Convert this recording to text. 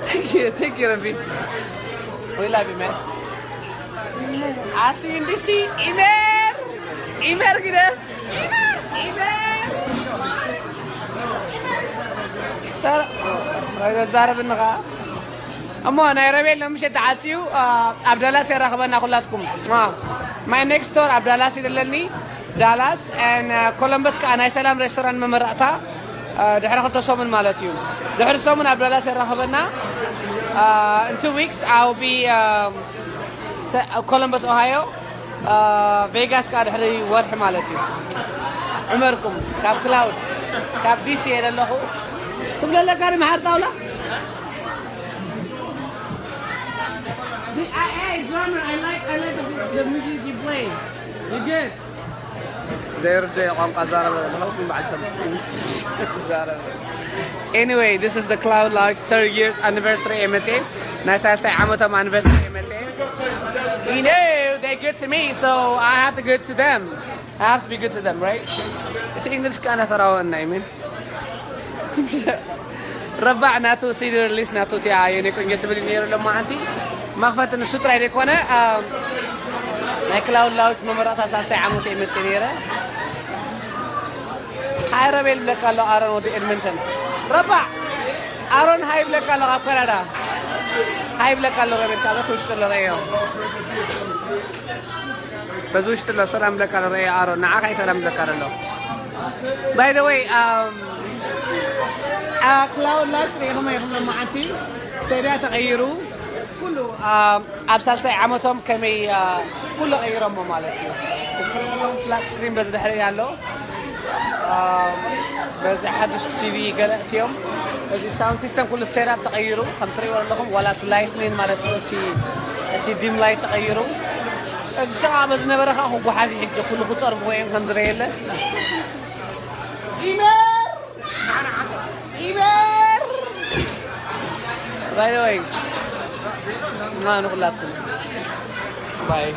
Thank you, thank you, Rabbi. We love you, man. I see you in D C. Imer! Imer ግደፍ! ኢመር! ተረ-፣ ዛረብኒ ኸዓ። እሞ ናይ ረቤል ነምሸት ተዓፅዩ፣ አ፣ ኣብ ዳላስ የራኽበና ኩላትኩም። አ፣ my next door ኣብ ዳላስ እዩ ዘለኒ። ዳላስ and ኮሎምበስ ከዓ ናይ ሰላም ሬስቶራንት መመረቕታ፣ አ፣ ድሕሪ ክልተ ሰሙን ማለት እዩ። ድሕሪ ሰሙን ኣብ ዳላስ የራኽበና። አ፣ in two weeks I'll be, አ፣ ሰ-፣ ኮሎምበስ ኦሃዮ፣ አ፣ ቬጋስ ከዓ ድሕሪ ወርሒ ማለት እዩ። ዕመርኩም ካብ ክላውድ፣ ካብ ዲ ሲ እየ ዘለኹ። ትብለለካ ዶ መሓር ጣውላ? The, I, I, drummer, I like, I like the, the music you play. You good? ዘይርደ ቋንቋ ዛረበ ለኹም በዓል ሰብ ዛረበ። Anyway, this is the Cloud Lark thirty years anniversary MTA. ናይ ሳልሳይ ዓመቶም anniversary MTA. You know, they good to me, so I have to good to them. I have to be good to them, right? እቲ እንግሊሽ ከኣ እናተራወና እዩ፣ ምን? ረባዕ ናቱ ሲዲ ሪሊስ ናቱ እቲኣ የኔ ቆንጆ ትብል ነይሩ። ሎማዓንቲ መኽፈቲ ንሱ ጥራይ ዘይኮነ፣ አ፣ ናይ ክላውድ ላውንች መመረቕታ ሳልሳይ ዓመት እየ መፅእ ነይረ። ሃይ ረቤል ብለካ ኣሎ ኣሮን ወዲ ኤድመንተን። ረባዕ ኣሮን ሃይ ብለካ ኣሎ ካብ ካናዳ። ሃይ ብለካ ኣሎ ረቤል ካብ እቲ ውሽጢ ኣሎ ረዮ። በዚ ውሽጢ ኣሎ ሰላም ብለካ ኣሎ ረዮ ኣሮን። ንዓኻ እዩ ሰላም ብለካ ዘሎ። By the way, um, uh, ክላውድ ላውንች ርኢኹም ኢኹም ሎማዓንቲ። ሰድያ ተቐይሩ። ኩሉ፣ um, ኣብ ሳልሳይ ዓመቶም ከመይ፣ uh, ኩሉ ቀይሮሞ ማለት እዩ። ፍላት ስክሪን በዚ ድሕሪ ኣሎ። Um, በዚ ሓድሽ ቲቪ ገለ እትዮም። እዚ ሳውንድ ሲስተም ኩሉ ሴትኣፕ ተቐይሩ። ከም ትሪእዎ ኣለኹም፣ ዋላ እቲ ላይትኒን ማለት እዩ፣ እቲ፣ እቲ ዲም ላይት ተቐይሩ። እዚ ሸቓ በዚ ነበረ ከዓ ክጓሓፍ እዩ ሕጂ፣ ኩሉ ክፀርብዎ እዮም ከም ዝረየለ። ኢመር! ኢመር! By the way፣ ማ ንኹላትኩም። ባይ።